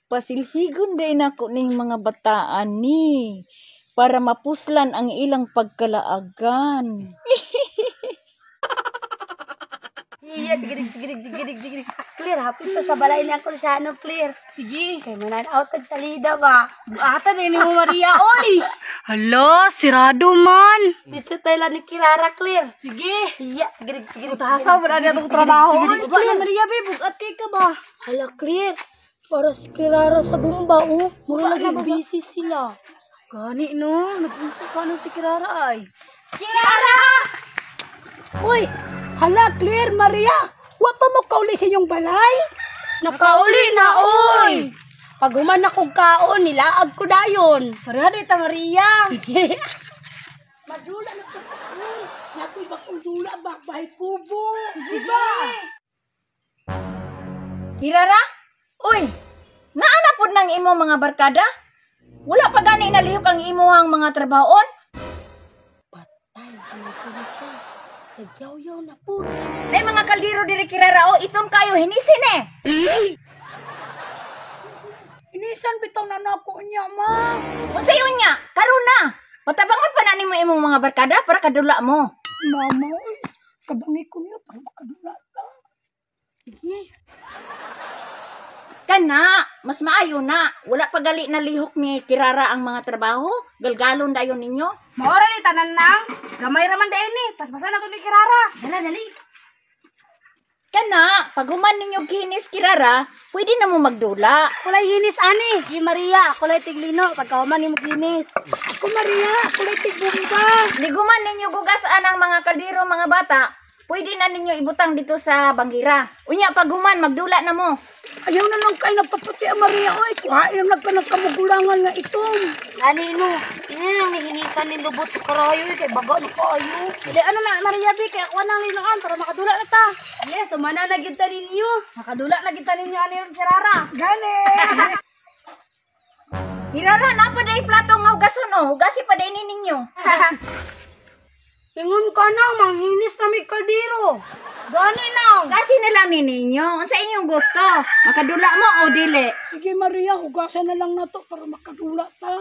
Pasilhigon din ako ning mga bataan ni para mapuslan ang ilang pagkalaagan. Iya, tigidig, tigidig, tigidig, tigidig. Clear, hapit ka sa balay ni Uncle Shano, clear. Sige. Kay manan out tag salida ba? Buata din ni mo Maria, oy. Hala, sirado man. Dito tayo lang ni Kirara, clear. Sige. Iya, tigidig, tigidig. Utahasaw wala na atong trabaho. Tigidig, Ugba na Maria, be, bugat kay ka ba? Hala, clear. Para si Kirara sa bomba, oh. Mura lagi busy sila. Gani no, nag-unsa pa no si Kirara ay. Kirara! Uy, hala, Claire, Maria, wa pa mo kauli sa inyong balay? Nakauli na, oy! Pag human akong kaon, nilaag ko dayon. Pareha di ta Maria. Madula na ka. Uy, nakoy bakong dula ba, bahay kubo. Di ba? Kirara? Uy, naana pod nang imo mga barkada? Wala pa gani nalihok ang imuhang mga trabahoon? Patay, sinipinita. Nagyaw-yaw na po. Nay mga kaldero diri Kirara o itom kayo hinisin eh. Inisan bitaw na nako niya, ma. Unsay unya? Karon na. Patabangon pa na nimo imong mga barkada para kadula mo. Mama, uy, kabangi ko niya para makadula ta. Sige. Kana, mas maayo na. Wala pa gali na lihok ni Kirara ang mga trabaho. Galgalon dayon ninyo. Maora ni tanan nang. Gamay ra man dayon ni. Paspasan ako ni Kirara. Dala, dali. Kana, pag human ninyo ginis Kirara, pwede na mo magdula. Kulay hinis ani. Si Maria, kulay tiglino pagkahuman nimo ginis. Ako, Maria, ako lang tigbumba. Liguman ninyo gugasaan ang mga kaldero mga bata, pwede na ninyo ibutang dito sa banggira. Unya pag human magdula na mo. Ayaw na lang kayo nagpaputi ang Maria, oy. Kuhain lang nagpanagkamugulangan nga itom. Nani no, ini lang nihinisan ni lubot sa karayo eh, kay baga na kaayo. Di ano na Maria be kay ako nang linuan para makadula na ta. Yes, umana na gyud ta ninyo. Makadula na gyud ta ninyo ani ron Kirara. Gani! Kirara, napa day plato nga hugason o, hugasi pa day ni ninyo. Ingon ka na, manghinis na may kaldero. Gani na. Kasi na lang ni ninyo, unsa inyong gusto? Makadula mo o dili? Sige, Maria, hugasan na lang nato para makadula ta.